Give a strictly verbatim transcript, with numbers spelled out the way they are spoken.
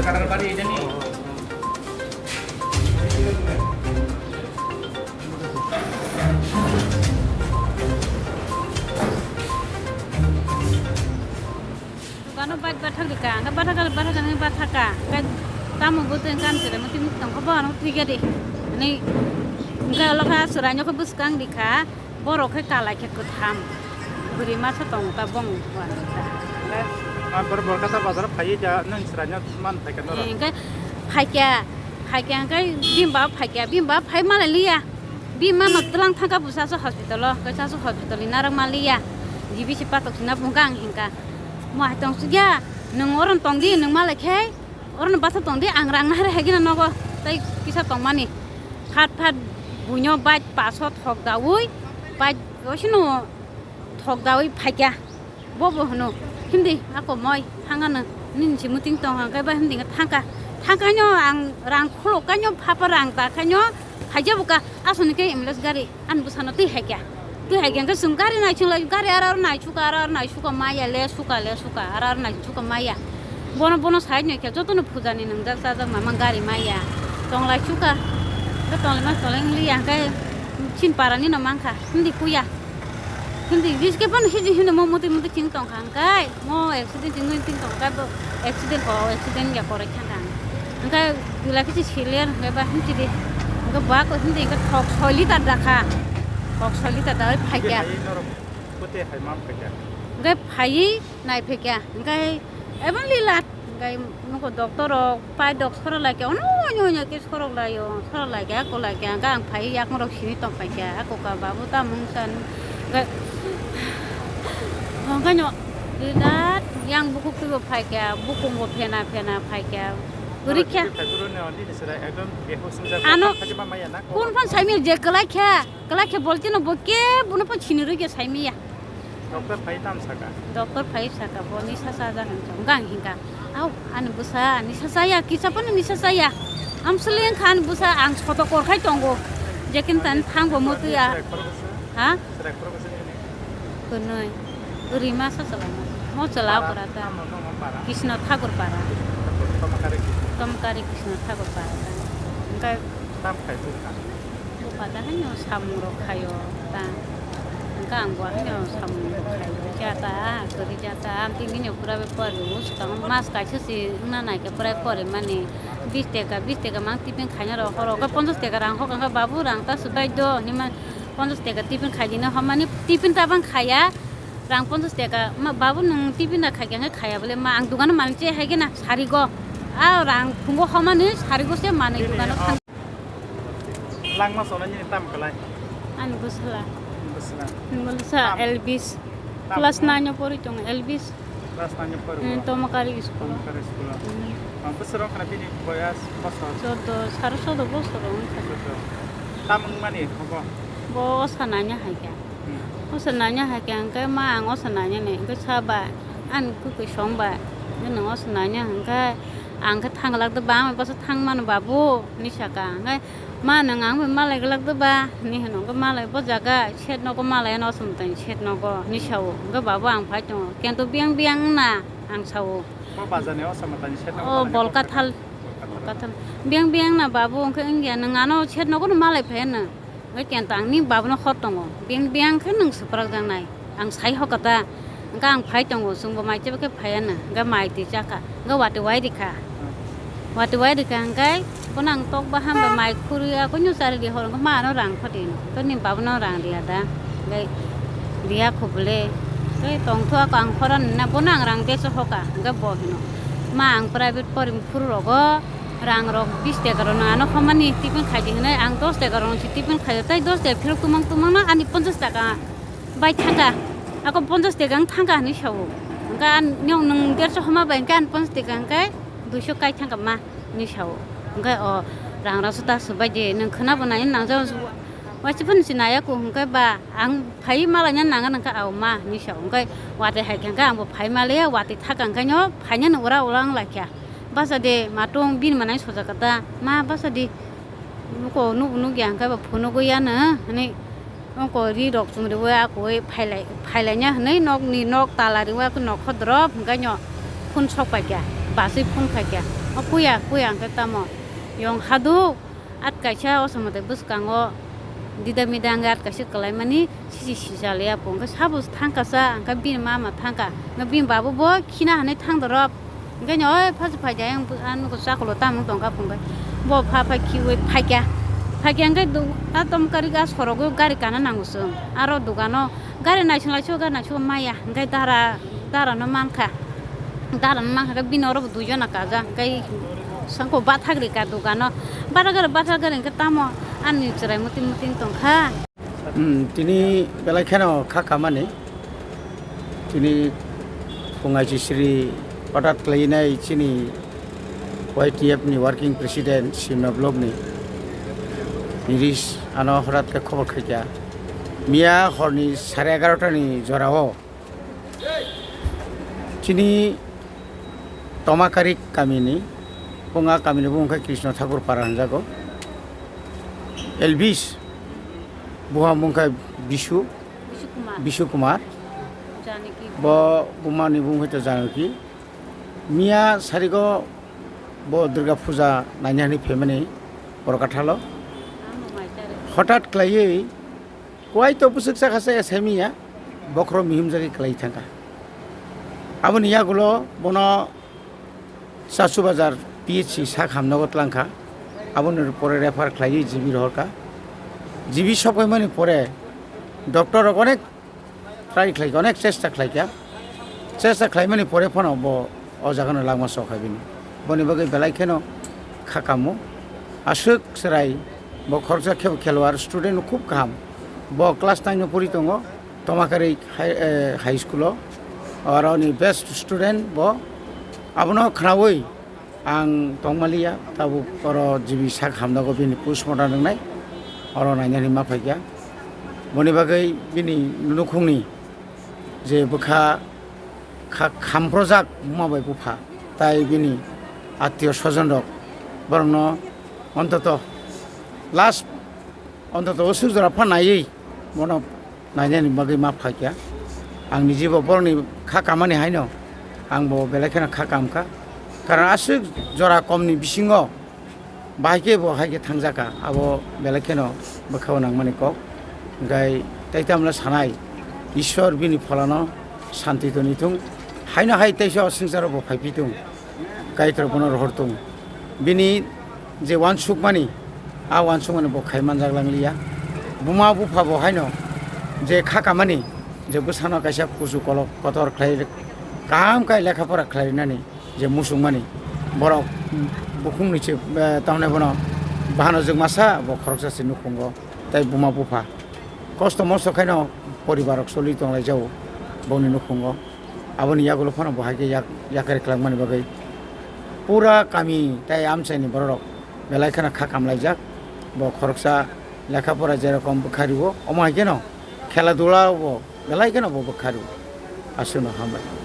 Kararbari ini nih. Dukano bike bathak rika, angkhe bathak kali bathak kali bathak ka, angkhe tamo bo twi kan jera mati muk tongkha bo ano twi gari. Ani angkhe olo kha chwraino khe bwskang rikha, borok khe kalai khe kwtham. Bwrwi masa tong ta bong uansa. Ah, bor-, Borkata bazar phaiwi da nang chwraino man phaikha norok. Angkhe phaikha, phaikha angkhe bini baba phaikha, bini baba phai malai liya. Bini mama twlang thangkha bwsa aswk hospital o, kaisa aswk hospital ni narwk manliya. G B C patok sina bungkha ang hinkha. Mo hai tong sukya, nwng oro tong di, nwng malai khe, oro basa tong di, ang rang nahar hai gina nogo, tei kisa tongmani. Phat phat buino bike paso thok daui, bike osino thok daui phaikya. Bo bo hwno, "Himdi, ako moi, hangano, nini si muting tong hang kai ba himdi thangka." Thangkaino ang rang khuluk kaino phapa rang ta kaino haija buka asoni ke ambulance gari an busano twi haikya. Twi haikya ke sung gari nai chunglai gari ara ara nai suka ara ara nai suka maya le suka le suka ara ara nai suka maya. Bono bono side no khe jotono puja ni nungjak chajak mama gari maya. Tonglai suka. Ke tonglai ma tonglai ngliya ke chin parani no mangkha. Himdi kuya. Hindi, bis ke pan hiji hindi mo muti muti ching tong kha, hingkai mo accident ching tong kha, bo accident ko, accident ya kore kha kang. Hingkai dula kichi silian, hingkai ba hindi di, hingkai ba ko hindi, hingkai thok soi liter da kha, thok soi liter da oi phai kya. Hai norok, kote hai mam phai kya. Hingkai phai nai phai kya, hingkai Ebon lila, hingkai nuko doctor rok, pai dok sorok lai khe, ono, ono, ono khe sorok lai o, sorok lai khe, ako lai khe, hingke ang phai yak norok sini tong pai khe, ako ka babu ta mung san, hingke, hingke no, birat yang bukuk twi bo phai khe, bukung bo phena, phena phai khe, bwrwi khe. Ano, kun phan saimil je kwlai khe, kwlai khe bolti no bo khe, bono phan sini rwi khe saimil ya. Doctor phai tam saka. Doctor phai saka, bo nisa chaja hinwi chong. Hwnkha ang hinkha, "Au, ani bwsa nisa chaya, kisa phano nisa chaya." Amswlwi wngkha ani bwsa, ang soto kor khai tongo. Jekin tani thang bo motwi a. Chwrai khoro bwsa? Ha? Chwrai khoro bwsa nini? Kwnwi. Rima sa chwla mo. Mo chwla para, okra ta. Tamo nung para? Krishna Thakur para. Tomkari Krishna. Tomkari Krishna Thakur para ta. Hwnkhe tam khai bwkha? Bupha da haino samung rok khaio ta. Hwnkhe ang bo haino samung rok khai kha ta, kwrwi kha ta. Ang tini no pura be pori o swkang mas kaisa se wngna nai khe pura pori mani bis teka, bis teka mang tiffin khaina rok horo khe ponchas teka rang hokha khe babu rang ta swbai do hinwi ma ponchas teka tiffin khai dino hwnmani tiffin ta bang khaya rang ponchas teka ma babu nwng tiffin da khai khe khaya bole ma ang dukano manwi che hai khe na sari go a rang phungo hwnmani sari go se manwi dukano thang. Langma sona nini tam kalai? Ani bwsala. Bwsala. Bwsa tam? L B s. Tam class tam? Nine o pori tongo, L B s. Class nine o pori. Hmm, o? Tomokari school. Tomokari school. Hmm. Ang bwswrok khna bini boyas bosor? Chordo, sare chordo bosor wngkha. Chordo. Tam wngmani hobo? Bo osa nanya hai khe. Hmm. Osa nanya hai khe hwnkhe ma ang osa nanya ni hwnkhe sa ba ani kwkwi song ba. Nwng osa nanya hwnkhe ang khe thang glak de ba, ang bai bwsa thang mano babu hinwi saka. Hwnkhe ma nwng ang bai malai glak de ba hinwi hwno. Hwnkhe malai bo jaga shed nogo malai ano osa mwtai shed nogo hinwi sao. Hwnkhe babu ang phai tongo. Kento biyang biyang wngna ang sao. Bo bazar ni osa mwtai shed nogo. O malai bolkathal. Bolkathal. Bolkathal. Biyang biyang wngna babu hwnkhe wngya nwng ano shed nogo no malai phai ano. Hwnkhe kento ang ni babuno hor tongo, biyang biyang khe nwng swprak jaknai, ang sai hokha ta, hwnkhe ang phai tongo, chwngbo mai cheba khe phai ano, hwnkhe mai twi chakha, hwnkhe watwi wai rikha, watwi wai rikha hwnkhe bono ang tok baham bai mai khurwi a kunu chari di hor hwnkhe ma ano rang kho di hino, hwnkhe nini babuno rang riya da, hwnkhe riya kho bwle, hwnkhe tongthu ako ang hor ano na bono ang rang teisa hokha, hwnkhe bo hino ma ang private pori phuru rogo. Rang rok bis teka rok no ano hwnmani tiffin khai di hinwi ang dos teka rok no se tiffin khaio tei dos teka phirok tumang tumang no ani ponchas teka bai thangka ako ponchas teka wng thangka hinwi sao hwnkhe ani nok nwng derso hwnma bai hwnkhe ani ponchas teka hwnkhe duiso kai thangka ma hinwi sao hwnkhe o rang rok se ta swbai di nwng khwna bo nai nang jak waisa phano se nai ya ku hwnkhe ba ang phai malaina nang nang kha o ma hinwi sao hwnkhe watwi hai khe hwnkhe ang bo phai maliya watwi thaka hwnkhe no phainani ura ura wng lai kha. Basa de matung bini manai soja kata ma basa di nuko nubo nugya hwnkhe bo phunugwi yano hinwi ongko ri rok chumriwi akoi phailai phailaina hinwi nokni nok tala riwi akoi nokho drop hwnkhe no phun sok paikha baswi phun khaikha O puya, puya hwnkhe tamo? Yong hadu, at kaisa o samate bwskango dida mida hwnkhe at kaisa kwlaimani sisi sijaliya po. Hwnkhe sabo thangkha sa, hwnkhe bini mama thangkha. Hwnkhe bini babu bo khina hwnwi thangdorop. Hwnkhe ni oi phasu phaidi ayang bo, a nugo chakulo tamo tongkha phungkhe. Bo pha pha khiui phaikya. Phaikya hwnkhe do-, a tomkari ga sorogo gari kana nango chwng. Aro dogano gari naising laisio, gari naisio maya. Hwnkhe dara, darano mankha. Darano mankha khe bini oro bo duijona kajak. Hwnkhe sangko bathak rika dogano. Bathak gari, bathak gari hwnkhe tamo ani chwrai muting muting tongkha. Hmm, tini belai kheno kha kamani. Tini phungai chisri hothat khlainai chini Y T F ni working president Simna block ni Niris ano hothat khe khobor khaikha. Miya horni sare egarota ni jorao chini Tomakarik kamini, Punga kamini bumung khe Krishna Thakur Para hwnjago. Elvis, buha bumung khe Bisu, Bisu Kumar. Bisu Kumar. Janaki. Bo bumani bumung khe to Janaki. Miya sarigo bo Durga Puja naina hwnwi phaimani Borkathalo. Ano mai tare. Hothat khlaiwi Kuai to bwswk chakha se S M E ya, bokhorok mihimjagwi kwlai thangkha. Aboni yagulo bono Chasu Bazar P H C sak hamnogo tlangkha. Aboni pore refer khlaiwi G B rohorkha. G B sokpaimani pore doctor rok onek try khlaikha, onek chesta khlaikha. Chesta khlaimani pore phano bo o jagano langma sok hai bini. Boni bagwi belai kheno kha kamo. Aswk chwrai bo khoroksa khe bo khelwar student no khub kaham. Bo class nine no pori tongo, Tomakari high, eh, high school o. Oro ni best student bo. Abono khnaui ang tongmaliya, tabuk oro G B sak hamdago bini postmortem wngnai, oro nainani ma phaikha. Boni bagwi bini nukhungni je bwkha kha-, khamprojak buma bai bupha, tai bini attiyo sojon rok borokno ontoto last, ontoto usuk jora pha naiwi bono nainani bagwi ma phaikha. Ang nijibo borokni kha kamani haino angbo belai kheno kha kamkha, karon aswk jora komni bisingo bahai khe bo hai khe thangjakha, abo belai kheno bwkhao nangmani kok. Hwnkhe tei tamle sanai, Ishwar bini pholano santi toni thung, haino hai teisa o swngcharo bo phai phi thung, Kaitor bono rohor thung. Bini je uansukmani, a uansukmani bo khai manjak langliya. Buma bupha bo haino je kha kamani, je bwsano kaisa kuchu kolok kotor khlai, kaham khe lekha pora khlai rinani, je muchungmani borok bukhungni se, eh, tamni bono bahano jwk masa bo khoroksa se nukhungo tei buma bupha kosto mosto khaino poribar rok choli tonglaijao bongni nukhungo. Aboni yagulo phano bo hai khe yak-, yakari kwlangmani bagwi pura kami tei amchaini bororok belai kheno kha kamlaijak. Bo khoroksa lekha pora jerokom bwkha rwo, omo hai kheno khela dula bo belai kheno bo bwkha rwo. Aswkno hambai.